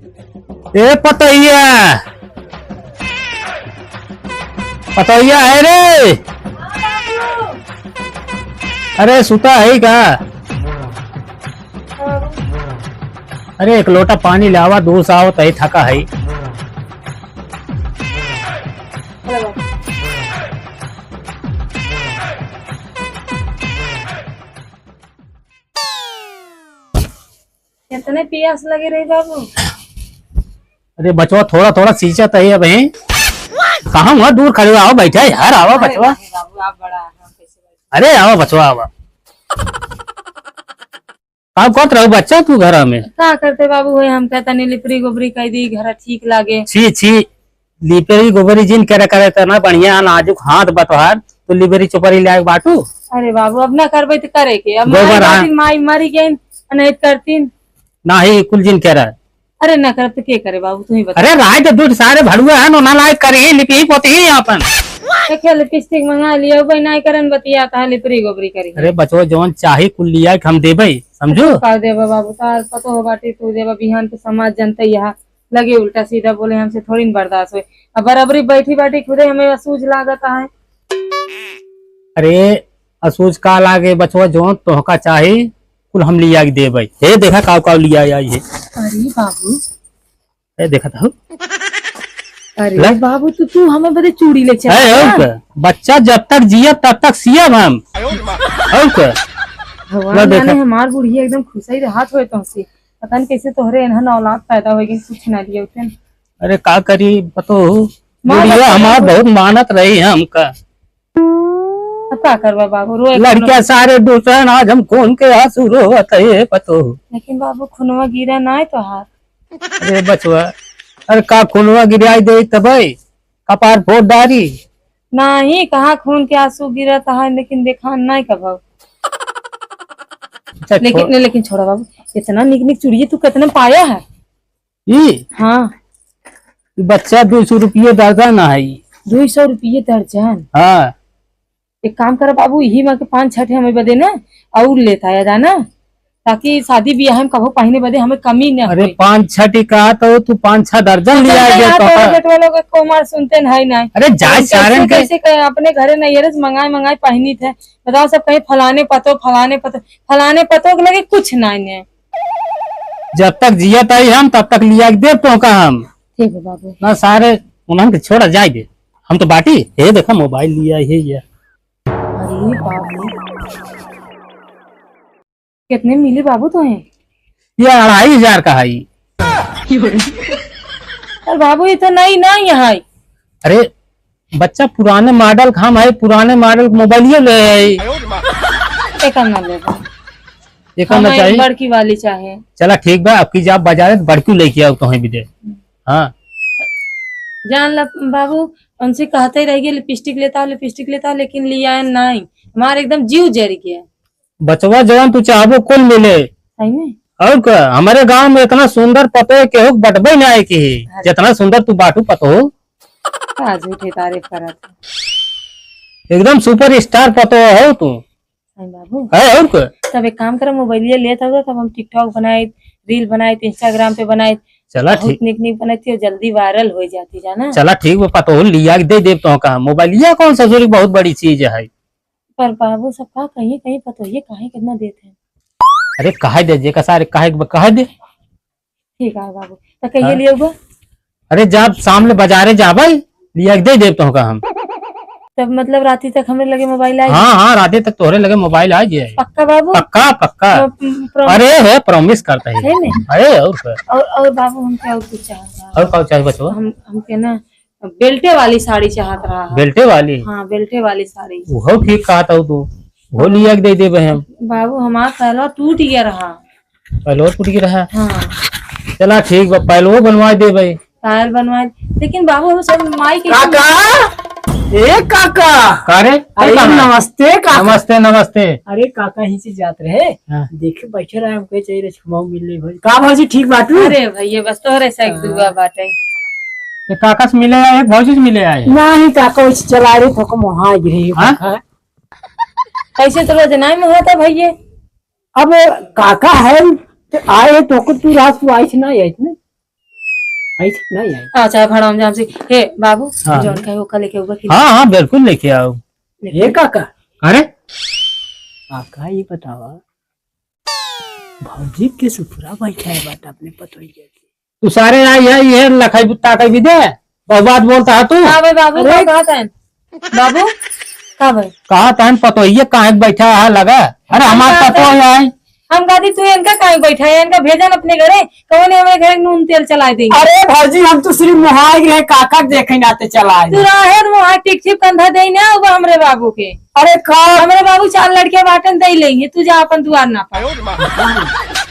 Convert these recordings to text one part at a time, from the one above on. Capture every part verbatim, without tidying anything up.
ए पतोहिया, पतोहिया है रे? अरे सुता है का? अरे एक लोटा पानी लावा, दूर से आवत है, थका है। कितने पियास लगे रही बाबू। अरे बचवा, थोड़ा थोड़ा सींचत है अबहीं। कहाँ हुआ, दूर खड़े हुआ, आवा बैठा यार, आवा अरे बचवा। बाबू, आप बड़ा है, हम कैसे बैठे? अरे आवा बचवा, आवा। का करत रहू बच्चा तू घरा में? का करते बाबू, होए हम कहता नहीं, लिपरी गोबरी कह दी, घर ठीक लागे। छी छी, लिपरी गोबरी जिन करे करे त ना बढ़िया नाजुक हाथ बतोहार, तो लिपरी चोपरी ले आए बाटू। अरे बाबू, अब ना करबे तो करे के, अब गोबर, माई हाँ। बाटिन, माई मरी गई, नहीं करतीन। नाही कुल जिन करे। अरे ना करब तो के करे बाबू, तू ही बता। अरे राय तो दूध सारे भड़ुआ है, नो ना लायक करी, लिपी पोती ही अपन। देखे लिपस्टिक मंगा लिया, भाई नहीं करन बतिया, कहा लिपरी गोबरी करी। अरे बचवा, जवन चाही कुल लिया के हम देबे, समझू? तू का देबा बाबू, तार पतो हो बाटी, तू देबा, बिहान के समाज जनते यहाँ लगे उल्टा सीधा बोले, हमसे थोड़ी न बर्दाश्त होए। अब बराबरी बैठी बाटी खुदे हमें असूझ लागत है। अरे असूझ का लागे बचवा, जौन तोहका चाही कुल हम लिया के देबै। हे देखा काव काव लिया आई है। अरे बाबू। ए देखा था। अरे ले। बाबू, तू तू हमें बदे चूड़ी ले चला है, और ना? का? बच्चा जब तक जियब तब तक सियब हम। और का? भगवान ला देखा। जाने हमार बुढ़िया एकदम खुश ही रहत होए तुमसे। पता नहीं कैसे तोहरे एनहन औलाद पैदा होएगी, कुछ ना लिए उतन। अरे का करी पतो हो, माँ बुढ़िया बाप हमार को बहुत मानत रही है हमका। अब का करबा बाबू, रोए लड़किया कोनो सारे दूसरन, आज हम खून के आंसू रोवत है पतो हो। लेकिन बाबू, खूनवा गिरा ना है तोहार। अरे बचवा, अरे का खूनवा गिराई दे तबे कपार फोड़ डारी। नाही, कहाँ खून के आंसू गिरत है, लेकिन देखान नहीं कबहू। अच्छा, लेकिन, छोड़। लेकिन छोड़ा बाबू, इतना निक निक चूड़िए तू कितने पाया है? ई? हाँ। ई बच्चा दो सौ रुपये दर्जन है ई। दो सौ रुपये दर्जन? हाँ। एक काम कर बाबू, यही में के पाँच छठे हमें बदे ना और लेता आया जाना, ताकि शादी ब्याह में कभो पहने बदे हमें कमी न अरे होए। पाँच छठी का तो तू पाँच छह दर्जन ले सुनते आए हैं, तो तोहरे बेटवा लोग को मार सुनते नहीं, नहीं। अरे जा हम कैसे, सारन के। कैसे कहे, अपने घरे नैहरे से मंगाए, मंगाए पहनी थे। बताओ सब कहीं फलाने पतो, फलाने पतो, फलाने पतो के लगे कुछ नहीं ने। जब तक जियत आई हम, तब तक लिया के देब तोहका हम। ठीक है बाबू। ना सारे उन्हन के छोड़ा जाए दे। हम तो बाटी, हे देखा मोबाइल लिया है ये। अरे बाबू। कितने मिली बाबू तोहे? ये अढ़ाई हजार का है। अरे बाबू, ये तो नई, नई है। अरे बच्चा पुराने मॉडल का हम है, पुराने मॉडल मोबाइलियो ले है। एकर ना लेबे। एकर ना हमें चाहिए? बड़की वाली चाहे। चला ठीक बा, अब की जाब बाजारे त बड़की लेके आओ तोहे भी दे। हाँ। जान ला बाबू, उनसे कहते ही रह गए, "लिपस्टिक लेता हो, लिपस्टिक लेता हो," लेकिन लिया नहीं। हमारे एकदम जीव जर गया। बचवा जवन तू चाहबो कुल मिले। सही में? और का, हमारे गांव में इतना सुंदर पतोह केहू के बटबे ना आए की, अरे। जितना सुंदर तू बाटू पतोह। का झूठे तारीफ करत है। एकदम सुपर स्टार पतोह हो तू। सही बाबू। है और का? तब एक काम कर, मोबाइलिया लेत आओ, तब हम TikTok बनाए, reel बनाए, Instagram पे बनाए। चला बहुत ठीक। निक निक बनाई थी, जल्दी viral हो जाती जाना। चला ठीक बा, पतोह लिया के दे देब तोहका। मोबाइलिया कौन ससुरी बहुत बड़ी चीज है। पर बाबू सब का कहीं कहीं पतोहिए काहे कितना देत है। अरे कहे दे, जेका सारे कहे के बा, कहे दे। ठीक है बाबू, तो कहिए हाँ। लिए बा? अरे जब शाम ले बाजारे जाबे, लिया के दे देब तोहका हम। तब मतलब राती तक हमरे लगे मोबाइल आई? हाँ, हाँ, राती तक तोहरे लगे मोबाइल आ जाए। पक्का बाबू? पक्का, पक्का। तो, उम, प्रॉमिस? अरे है, प्रॉमिस करता है। है ने? अरे और का? और, और बाबू हम क्या और कुछ चाहता है? और का चाहे बचवा? हम, हमके ना बेल्टे वाली साड़ी चाहत रहा है। बेल्टे वाली? हाँ, बेल्टे वाली साड़ी। वो ठीक कहा था तू, वो लिया के दे देबे हम। बाबू, हमार पहलवा टूट गया रहा। पहलवा टूट गया रहा? हाँ। चला ठीक बा, पहलवा बनवा देबे। पायल बनवा दे। लेकिन बाबू, हम सब माई के काका, ए काका। का रे? अरे, काका। नमस्ते काका। नमस्ते, नमस्ते। अरे काका, ही से जात रहे। हाँ। देखे बैठे रहे, हमके चाहिए रहे, छुमाऊ मिल ले भाई। का भौजी, ठीक बाटू? अरे भैया, बस तोहरे से एक हाँ। दुआ बाटे। ये काका से मिले आए, भौजी से मिले आए? नाही काका, वैसे चला रहे, थोको मोहा गिरे हाँ? काका। कैसे तो रोज नाई में होता भैया? अब काका है, तो आए तो कुछ तू रात को आइस ना, आइस ना। आई थी, नहीं आई। अच्छा, भड़ाम जाम से। हे बाबू, हाँ। जौन कहे ओका लेके ऊपर की हाँ, हाँ, बिल्कुल लेके आओ। लेके ये काका? अरे? काका, ये बतावा, भौजी के सुपुरा बैठा है बात अपने पतोहिया के। तू सारे आई है, ये लखाई बुत्ता का भी दे। बहुत बात बोलता है तू। का भाई बाबू, अरे! का कहत हन? बाबू, का भाई? कहा तहन पतोहिए काहे के बैठा है लगा? अरे हम हमार कहत पतोह हन, है। हम कहती तू इनका काहे के बैठा है? इनका भेजन अपने घरे, कौन है हमारे घर नून तेल चला देंगे। अरे भौजी, हम तो सिर्फ मुहाई रहे, काका के देखे नाते चला आए। तू रहे तो मुहाई टिक छिप कंधा दे ना, वो हमरे बाबू के। अरे का? हमरे बाबू चार लड़के बाटन दे लेंगे, तू जा अपन दुआर ना पा।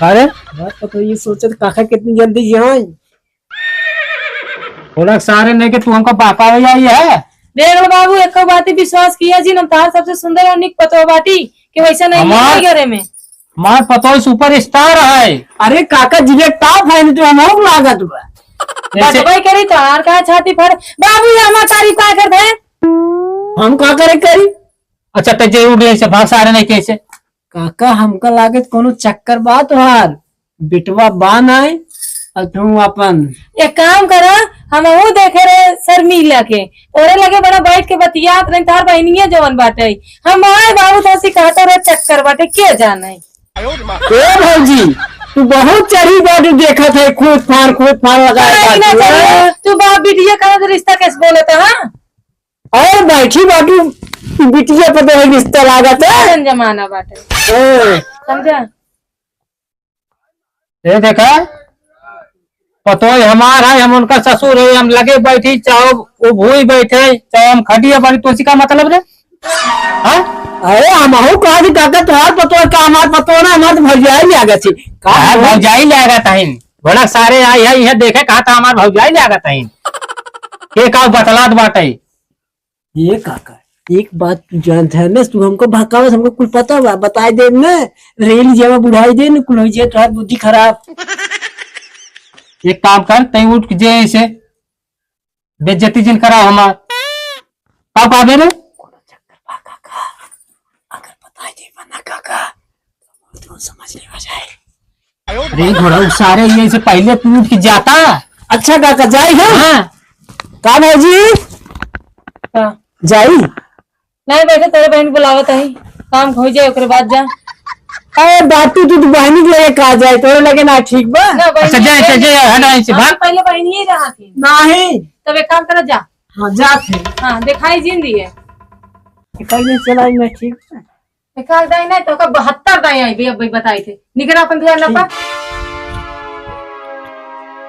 अरे? बात तो ये सोचत काका कितनी जल्दी जाए। बोला सारे नहीं कि तू हमका बहकावे आई है। देख लो बाबू, एको बात ही विश्वास किया जी, हम तार सबसे सुंदर और निक पतोह बाटी कि वैसा नहीं हमार, है घरे में। हमार पतोह superstar है। अरे काका जी के top है, तो हम और लागत बा। जैसे बटवाई करी तो आर का छाती फड़। बाबू ये हमार तारीफ का करत है? हम का करे करी? अच्छा, तो जे उठ गए से भाग सारे नहीं कैसे? काका, हमका लागत कोनो चक्कर बा तोहार, बिटवा बा नाय, और तू अपन एक काम करा, हम वो देखे रहे शर्मीला के, तोरे लगे बड़ा बैठ के बतियात रही, तार बहिनिया जवन बाटे, हम आए बाबू तो हंसी कहता रहे चक्कर बाटे, के जाने। ए भौजी, तू बहुत चढ़ी बाटू देखत है, खूब फान, खूब फान लगाए नहीं, ना बाटू, चढ़ी, हैं? तू बाप बिटिया का रिश्ता कैसे बोलत है, हाँ? और बैठी बाटू, बिटिया पर तो रिश्ता लागत है। जमाना बाटे। हाँ। समझा? ये देखा, पतोह हमार है, हम उनका ससुर है, हम लगे बैठी, चाहे वो भूई बैठे, चाहे हम खटिया पर, तोसी का मतलब रे? हाँ? अरे, हमहू कहा कि काका, तोहार पतोह का, हमार पतोह ना, हमार तो भौजाई ले आ गए थी। का हाँ, भौजाई ले आ गए तहिन। बड़ा सारे आई है, यह देखे, कहा था, हमार भौजाई ले आ गए तहिन। के का बतलात बाटे? ये काका, एक बात तू जानत है ना, तू हमको बहकावत, हमको कुल पता बा, बताई दे ना, रेल जेवा बुढ़ाई दे ना, कुल हो जाए तोहार बुद्धि खराब। एक काम कर, तै उठ के जे ऐसे बेइज्जती जिन करा हमार। का कहबे रे? कोनो चक्कर बा काका, अगर बताई दे ना काका, तो समझ लेवा जाए। अरे घोड़ा, उ सारे ये से पहले तू उठ के जाता। अच्छा काका, जाई हम? हाँ। का भौजी? हाँ। जाई? नहीं बैठे, तोरे बहन बुलावत है, काम हो जाए ओकरे बाद जा। अरे बाटू, तू तो बहनी के लगे का जाए, तोरे लगे ना ठीक बा? ना, बहनी अच्छा, जाए, लगे जाए, जाए, हट, यहाँ से हाँ, भाग। पहले बहनी ही रहा थी। नहीं। तब एक काम करा, जा। हाँ, जा थे। हाँ, दिखाई जिन दिए। दिखाई नहीं चला, मैं ठीक बा। एकाध दाई नहीं तो का बहत्तर दाई आई बे, अब बताई थे। निकरा अपन दुआर ना पा।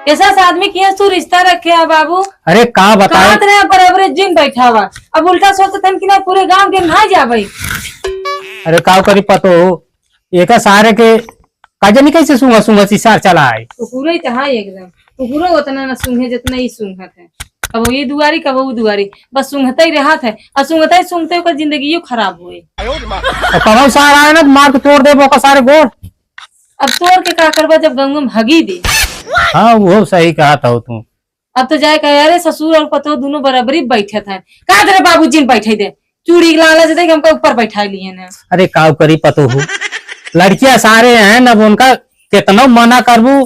ऐसा से आदमी किया तू रिश्ता रखे है बाबू। अरे का बताए? कहाँ तेरे बराबर जिन बैठा हुआ। अब उल्टा सोचत हन कि ना पूरे गांव के ना जाबे। अरे का करी पतो हो? एका सारे के का जानी कैसे सूंघा सूंघा सी सार चला है। कुकुरो ही तो है एकदम। कुकुरो उतना ना सूंघे जितना ही सूंघत है। कबो ये दुआरी, कबो वो दुआरी, बस सूंघते ही रहत है। और सूंघते ही सूंघते ओकर जिंदगियो खराब होए। और कबो सार आए ना तो मार के तोड़ देबो ओकर सारे गोड़। अब तोड़ के का करबा जब गंगू में हगी दे। हाँ, वो सही कहा था तू। अब तो जाए कहे, "अरे ससुर और पतोह दोनों बराबरी बैठत हैं।" कहा तेरे बाबूजी ने बैठे दे, चूड़ी के लालच दे के हमका ऊपर बैठा लिए ना। अरे काव करी पतोह, लड़कियां सारे हैं ना, अब उनका कितना मना करबू,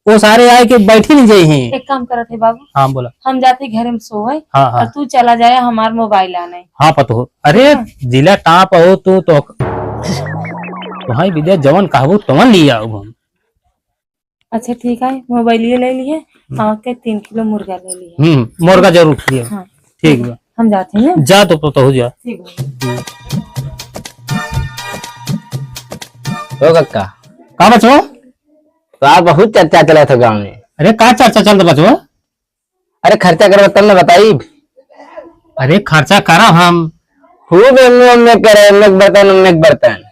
वो सारे आए के बैठी नहीं जाई हैं। एक काम करत है बाबू, हाँ बोला। हम जाते घरे में सोए, हाँ, हाँ। और तू चला जाए हमार मोबाइल आने। हाँ पतोह, अरे हाँ। जिला टाप हो तू तो, तुम्हारी विद्या जवन कहबू तवन ले आओ हम। अच्छा ठीक है, मोबाइलिए ले लिए, हम्म। आके तीन किलो मुर्गा ले लिए। हम्म, मुर्गा जरूर लिए। हाँ। ठीक बा। हम जाते हैं। जा तो, तो, तो हो जा। ठीक बा। हो कक्का। का बचवा? तो आप बहुत चर्चा चलत हो गाँव में। अरे का चर्चा चलत बचवा? अरे खर्चा करब तब न बताई। अरे खर्चा करब हम। खूब एमे ओमे करे, एमे के बर्तन, ओमे के बर्तन।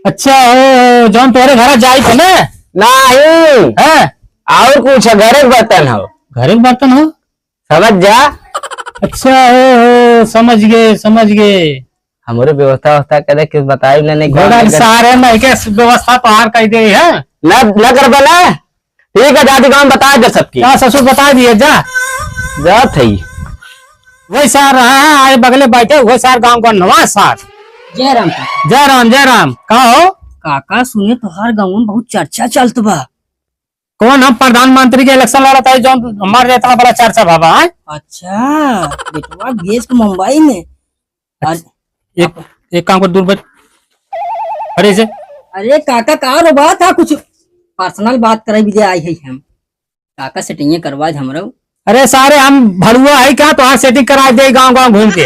अच्छा, ओ, जौन तोहरे घरा जाई थे ना? नहीं। हैं? और कुछ है, घरे के बर्तन हो। घरे के बर्तन हो? समझ जा। अच्छा, ओ, ओ, समझ गए, समझ गए। हमरे व्यवस्था, व्यवस्था करे के बताई ना, नहीं घोड़ा गाँव में सारे नहीं के व्यवस्था तोहार कर दे है। ना, ना करबा ना। ठीक है, जाति गाँव में बता दे सबकी। का ससुर बता दिए, जा। जात है। वही सार रहा है, आए बगले बैठे, वही सार गाँव का नवा सार। जय राम काका। जय राम, जय राम। का हो? काका सुने तोहार गाँव में बहुत चर्चा चलत बा। कौन हम प्रधानमंत्री के election लड़त है, जौन हमारे इतना बड़ा चर्चा बाबा है? अच्छा, बेटवा भेज के मुंबई में। अच्छा, और एक, एक काम कर, दूर बैठ। अरे इसे। अरे काका, का रो बात है? कुछ personal बात करे भी दे आई है हम। काका setting करवा दे हमरो। अरे सारे, हम भड़ुआ है क्या? तोहार setting करा दे गांव गांव घूम के।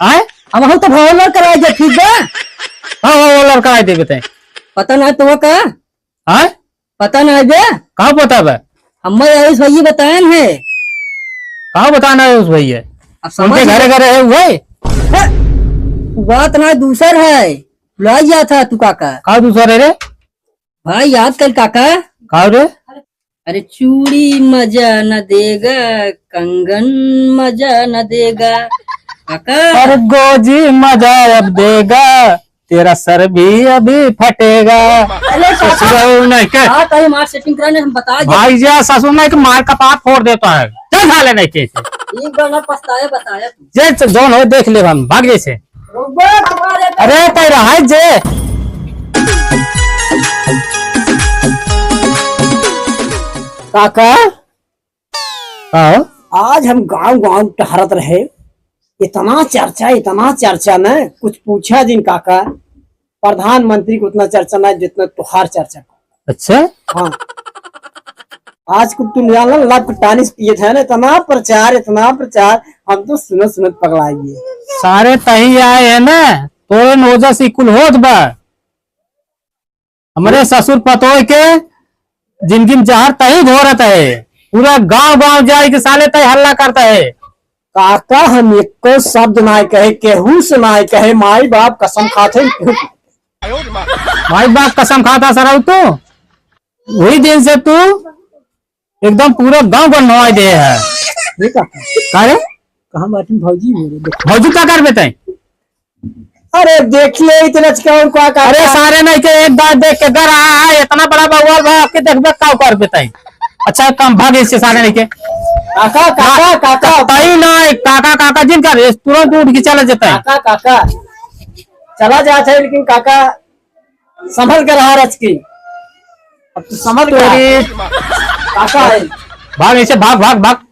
हैं? हम हो तो भवलर करा दे, ठीक बा? हाँ, हाँ, भवलर करा दे बेटे। पता ना तो का? हैं? पता ना बे? का पता बे? हमें आयुष भैया बताएन है। का बताना है उस भैया? अब समझ उनके घरे में घरे है वही? है। वो बात ना दूसर है। भुला गया था तू काका। का दूसर है रे? भाई याद कर काका। का रे? अरे चूड़ी मजा न देगा, कंगन मजा न देगा। काका। अरे गोजी मजा अब देगा, तेरा सर भी अभी फटेगा। अरे काका। ससुराल नहीं के। हाँ, कहीं हमार setting कराने हम बता दे। भाई जा ससुर नहीं के मार का पाप फोड़ देता है। चल साले नहीं के। एक बार ना पछताए बताया तू। जे च-, जौन हो देख ले हम, भाग जैसे। रुक बे, हमारे अरे तै रहा है जे। काका, हाँ? आज हम गांव गांव टहरत रहे, इतना चर्चा, इतना चर्चा न, कुछ पूछा जिन काका। प्रधानमंत्री को उतना चर्चा ना जितना तुहार चर्चा। अच्छा? हाँ। आज को तुम जान लो, लब टॉनिक पिए थे ना, इतना प्रचार, इतना प्रचार, हम तो सुनत सुनत पगला गए। सारे तही आए हैं ना, तोरे नोजा से कुल होत बा। हमरे ससुर पतोह के जिंदगी में जहर तही घोरत है, पूरा गांव गांव जाए के साले तही हल्ला करता है। काका, हम एको शब्द नाय कहे, केहू से नाय कहे, माई बाप कसम खाते हैं, केहू। माई बाप कसम खाता सरऊ तू, वही दिन से तू एकदम पूरा गांव को नवाई दे है। ये काका, का रे? कहाँ बाटिन भौजी मेरे? देख। भौजी का कर बेटे? अरे देखिए, इतने चक्कर का, का, अरे का? सारे नहीं के एक दांत देख के गर रहा है, इतना बड़ा बवाल भाई आपके देखबे का कर बेटे? अच्छा काम भाग इससे सारे नहीं के। काका, काका, काका। तई ना, काका, काका जिन कर, तुरंत उठ के चला जाता है। काका, काका। चला जाता है, लेकिन काका संभल के रहा रच की। अब तू समझ गया। तोरी काका है। भाग ऐसे, भाग, भाग, भाग।